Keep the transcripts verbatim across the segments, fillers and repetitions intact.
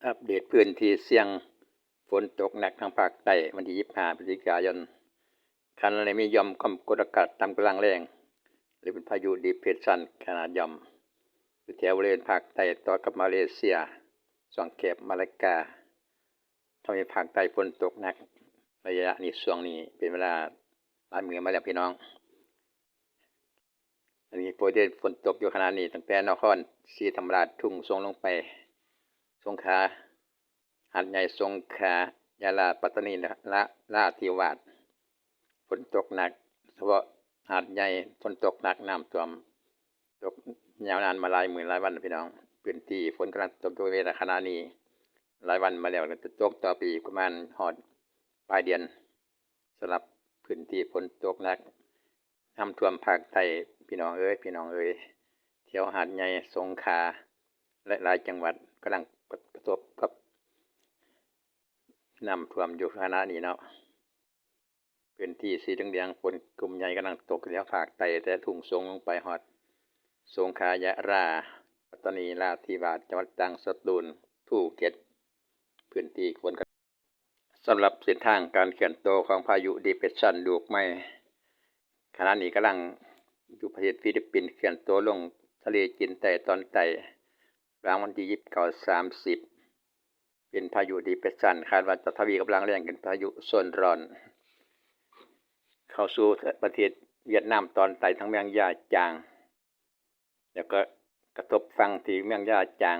อัปเดตพื้นที่เสี่ยงฝนตกหนักทางภาคใต้ วันที่ยี่สิบห้าพฤศจิกายน ขณะนี้มีหย่อมความกดอากาศต่ำกำลังแรง หรือเป็นพายุดีเปรสชันขนาดหย่อม อยู่แถวบริเวณภาคใต้ต่อกับมาเลเซีย ช่วงแคบมาลากา ทำให้ภาคใต้ฝนตกหนัก ระยะนี้ ช่วงนี้เป็นเวลาหลายมื้อมาแล้วพี่น้อง อันนี้ฝนที่ฝนตกอยู่ขณะนี้ ตั้งแต่นครศรีธรรมราช ทุ่งสงลงไป สงขลา หาดใหญ่ สงขลา ยะลา ปัตตานี นราธิวาส ฝนตกหนัก เฉพาะหาดใหญ่ฝนตกหนัก น้ำท่วม ตกยาวนานมาหลายมื้อหลายวันพี่น้อง พื้นที่ฝนกำลังตกอยู่เวลาขณะนี้ หลายวันมาแล้ว จะตกต่อไปอีกประมาณฮอดปลายเดือน สำหรับพื้นที่ฝนตกหนัก น้ำท่วมภาคใต้ พี่น้องเอ้ย พี่น้องเอ้ย แถวหาดใหญ่ สงขลา และหลายจังหวัดกำลังประสบกับน้ำท่วมอยู่ขณะนี้เนาะ พื้นที่สีเหลืองๆ ฝนกลุ่มใหญ่กำลังตกแถวภาคใต้ แต่ทุ่งสงลงไปฮอด สงขลา ยะลา ปัตตานี นราธิวาส จังหวัดตรัง สตูล ภูเก็ต พื้นที่ฝนกำ สำหรับเส้นทางการเคลื่อนตัวของพายุดีเปรสชันลูกใหม่ ขณะนี้กำลังอยู่ประเทศฟิลิปปินส์ เคลื่อนตัวลงทะเลจีนใต้ตอนใต้ ระหว่างวันที่ยี่สิบเก้า สามสิบ เป็นพายุดีเปรสชัน คาดว่าจะทวีกำลังแรงเป็นพายุโซนร้อน เข้าสู่ประเทศเวียดนามตอนใต้ทางเมืองย่าจาง แล้วก็กระทบฝั่งที่เมืองย่าจาง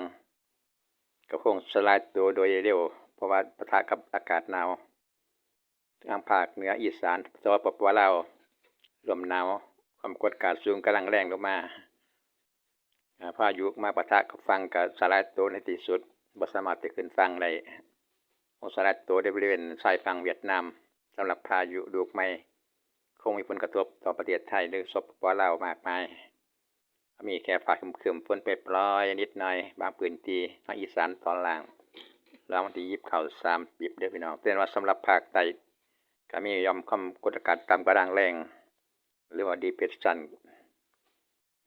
ก็คงสลายตัวโดยเร็ว เพราะว่าปะทะกับอากาศหนาว ทางภาคเหนืออีสาน สปป ลาว ลมหนาว ความกดอากาศสูงกำลังแรงลงมา อ่า พายุมาปะทะกับฝั่งก็สลายตัวในที่สุด บ่สามารถจะขึ้นฝั่งได้ คงสลายตัวในบริเวณชายฝั่งเวียดนาม สำหรับพายุลูกใหม่ คงมีผลกระทบต่อประเทศไทยหรือ สปป ลาว มากมาย มีแค่ฟ้าครึ้มๆ ฝนปรอยๆ นิดหน่อย บางพื้นที่ ภาคอีสานตอนล่าง ระหว่างวันที่ยี่สิบเก้า สามสิบ เด้อพี่น้อง แต่ว่าสำหรับภาคใต้ ก็มีหย่อมความกดอากาศต่ำกำลังแรง หรือว่าดีเปรสชัน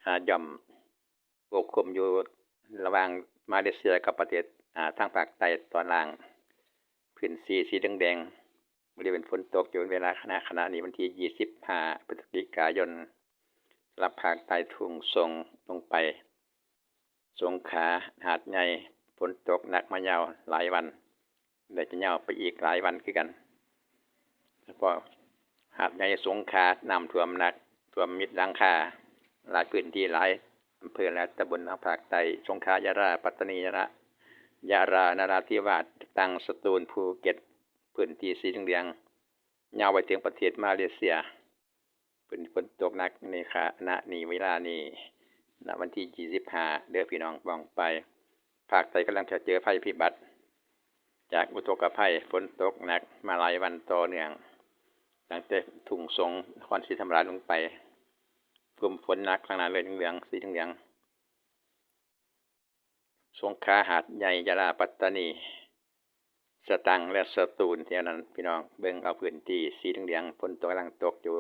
อ่า หย่อมปกคลุมอยู่ระหว่างมาเลเซียกับประเทศ อ่า ทางภาคใต้ตอนล่าง พื้นที่สีแดงๆ บริเวณฝนตกอยู่เวลาขณะ ขณะนี้วันที่ยี่สิบห้าพฤศจิกายน รับภาคใต้ทุ่งสงลงไป สงขลา หาดใหญ่ ฝนตกหนักมายาวหลายวัน และจะยาวไปอีกหลายวันคือกัน เฉพาะหาดใหญ่สงขลา น้ำท่วมหนัก ท่วมมิดหลังคา หลายพื้นที่ หลายอำเภอและตำบลทางภาคใต้ สงขลา ยะลา ปัตตานี ยะลา ยะลา นราธิวาส ตรัง สตูล ภูเก็ต พื้นที่สีเหลืองๆ ยาวไปถึงประเทศมาเลเซีย เป็นฝนตกหนักในขณะนี้ เวลานี้ ณ วันที่ยี่สิบห้า เด้อพี่น้อง ป้องไป ภาคใต้กำลังจะเจอภัยพิบัติ จากอุทกภัย ฝนตกหนักมาหลายวันต่อเนื่อง ตั้งแต่ทุ่งสง นครศรีธรรมราชลงไป กลุ่มฝนหนักทั้งนั้นเลย เหลืองๆ สีเหลืองๆ สงขลา หาดใหญ่ ยะลา ปัตตานี สตรัง และสตูล แถวนั้นพี่น้อง เบิ่งเอาพื้นที่สีเหลืองๆ ฝนตกกำลังตกอยู่